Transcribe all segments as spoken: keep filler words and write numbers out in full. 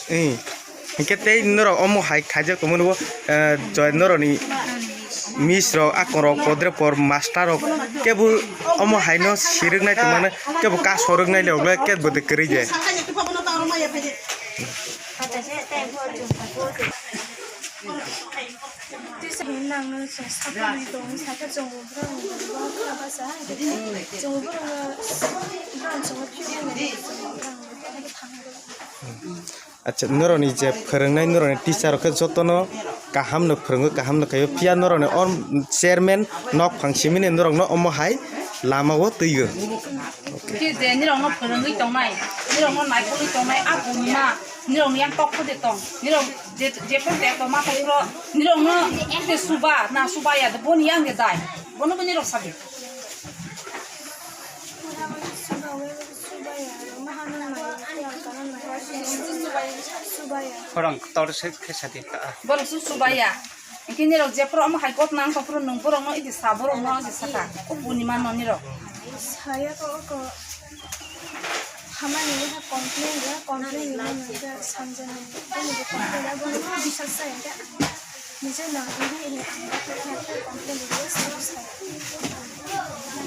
Ee, hinkhe tei norok omo hai khaijak tongmani bo, eh, joy norokni miss rok, akong rok, podre por master rok kebo omo hai no sirwk nai tongmani, kebo kaso rwk nai le ogle kebo de kwrwi je. Tisa hinwi nangno chwng sakani tong, sakhe chwng bo borok ni borok kha basa, chwng bo borok no, borok chwng bo phiyok nangya, chwng bo borok no thang rw. Acha, norokni je phwrwngnai, norokni teacher rok khe jotono kaham no phwrwngo, kaham no khaio, phiya norokni o chairman nok phang simini norokno omo hai lama o twigo. Khe je nirokno phwrwngwi tongnai, nirokno naikolwi tongnai, a bunima nirokni yang tok phode tong, nirok je, jephru de tongma tongphro, nirokno de suba na suba ya de boni yang de dai, bono bo nirok sabi. Khorang tor se khe sadi ta. Borok su subaya. Engkhe nirok jephru omo hai gotna wngkha phuru nwng borokno idi sa, borokno idi saka. O bunima no nirok. Saya ko ko hamani ha complain ya, complain ni mano ja samjani. Boni bo complain ya, boni bo bisas sa ya. Nije na ini ini complain ya, sa sa.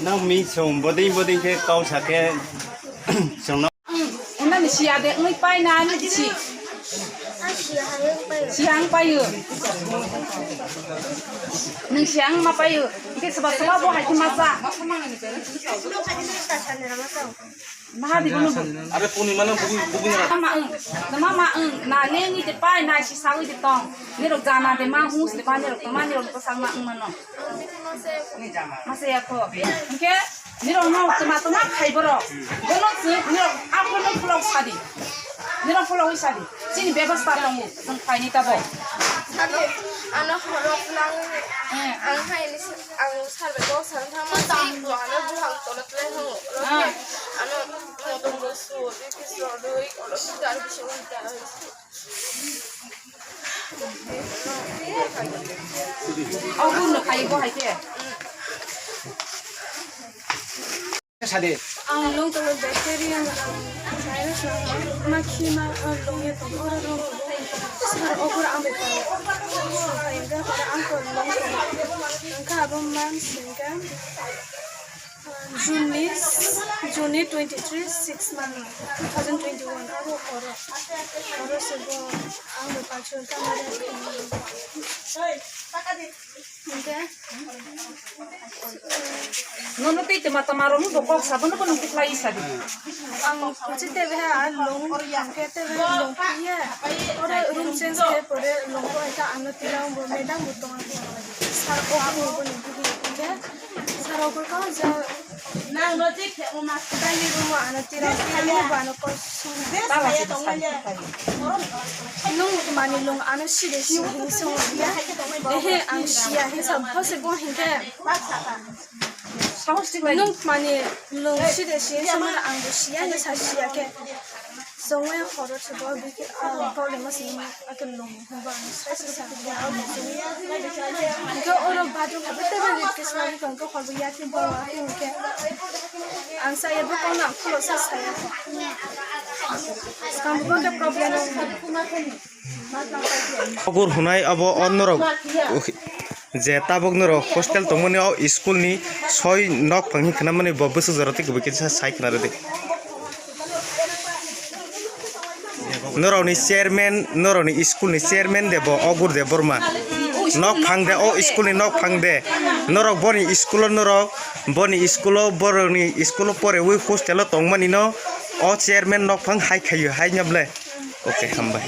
Nang mi song boding boding khe kau sa khe song. Wng, wngmani siya de, wngwi pai na, ani si. Siya wng paio. Nwng siya wng ma paio. Hwnkhe soba soba bo hai khe ma cha. Maha di bono bo. Are puni mana bugi, bugi na. Ma wng, ma ma wng, na lengwi de pai, na si sawi de tong. Nirok jana de ma hus de ba, nirok tong ma, nirok bwsang ma wng mano. Masa ya kho. Hwnkhe nirok no tma tma khai borok. Bono chwng nirok aphuru no pholok sadi. Nirok phologwi sadi. Chini bebasta tongo, chwng khaini tabok. Sadi, ano horo plang. Eh. Ang hai ni, ang sar bai kok sar thang ma si, ano buhang tolo tlai hango. Ah. Ano, ano tongo su, dui kis ro dui, olo su dar bisu dar. Obo no khai bo hai khe. Sadi. Ang long tolo bacteria ang virus lang ma khi ma long ye tong oro long. Sar okur ang be tong. Ang ka oro ang ko long tong. Ang ka abo man sing ka. June ni, June ni twenty three, six month, two thousand twenty one, abo horo, horo se bo ang bo pachu tama de. Hingke. Nono tei tama tama romu bo kok sabo no bo nung tiklai sadi. Ang kuchi tebe ha long, hingke tebe long kiye. Oro room change ke pore long ko aita ano tila bo madam bo tong. Sar ko bo bo ni hingke. Sar ko ko ja. Nang no je khe o mas. Tani room ano tira, tani bo ano ko. Tala se sa. Nung mani long ano side si hini song ya. Ehe, ang siya he sa, bose bo hingke. Sahos tiklai. Nung mani long side si sama ang siya he sa siya ke. Songwe horo se bo bike, ah, problem mas ni akel long. Hingke oro bathroom habai tei bai rit khe swlagwi tongkhe, hor bo yakhe bo yakhe hingkhe. Ang saya bo kono ang khulok sa saya. Swkang bo khe problem. Ogur hunai abo o norok je tabuk norok hostel tongmani o school ni soi nok phang hinkhna mani bo bwswk jora tei kubui kisa sai khna rwdi. Norokni chairman, norokni school ni chairman de bo Ogur Debbarma. Nok phang de, o school ni nok phang de. Norok boni school o norok, boni school o, borokni school o porewi hostel o tongmani no o chairman nok phang hai khaio, hai nya ble. Okay, hambai.